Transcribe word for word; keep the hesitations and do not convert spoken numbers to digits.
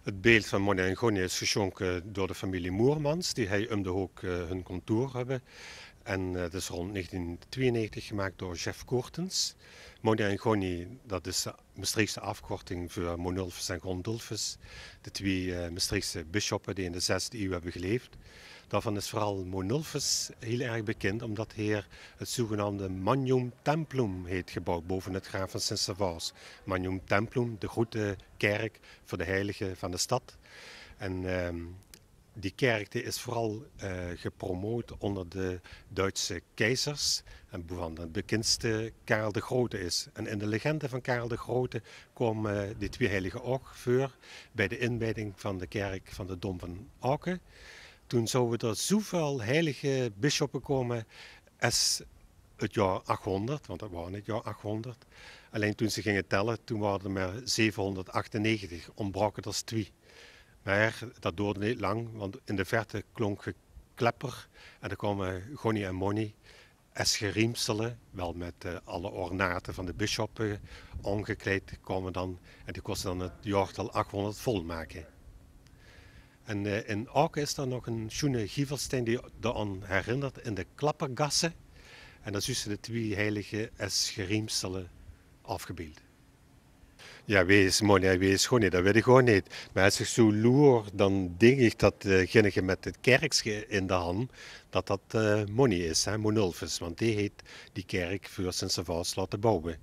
't Beeld van Monnie en Gonnie is gesjónke door de femilie Moermans, die hei um de hook eh, hun kantoor höbbe. En eh, 't is rónd negentien twieënnegentig gemaak door Jef Koertens. Monnie en Gonnie, dat is de Mestreechse aafkorting veur Monulfus en Gondulfus, de twieë eh, Mestreechse bissjoppe die in de zesde ieuw höbbe geleef. Daovan is veural Monulfus hiel erg bekind, ómdat heer 't zoegenaamde Magnum Templum heet geboud bove 't graaf van Sint Servaos. Magnum Templum, de groete kèrk veur de heilige van de stad. En eh, die kèrk die is veural eh, gepromoot ónder de Duitse keizers, en boevan de bekindste Karel de Grote is. En in de legende van Karel de Grote kome die twieë heilige ouch veur bij de inwijding van de kèrk van de dom van Aoke. Toen zouwe d'r zoeväöl heilige bissjoppe kome es 't jaor achhoonderd, want dat waor 't jaor achhoonderd. Allein toen ze ginge telle, toen waore d'r mer zevenhoonderdachtennegentig, óntbraoke d'r twieë. Mer dat doerde neet lang, want in de verte klónk geklepper en d'r kome Gonnie en Monnie es geriemsele, wel mit eh, alle ornate van de bissjoppe aongekleid, kome dan en die koste dan 't jaortal achhoonderd volmake. En eh, in Aoke is d'r nog 'ne sjoene gievelstein die d'r-aon herinnert in de Klappergasse. En dao zuuste de twieë heilige es geriemsele aofgebeeld. Jao, wee is Monnie en wee is Gonnie, dat weit ich gewoen neet. Mer es ich zoe loer, dan dink ich dat degene mit 't kèrkske in de han, dat dat eh, Monnie is, hè, Monulfus. Want dee heet die kèrk veur Sint Servaos laote bouwe.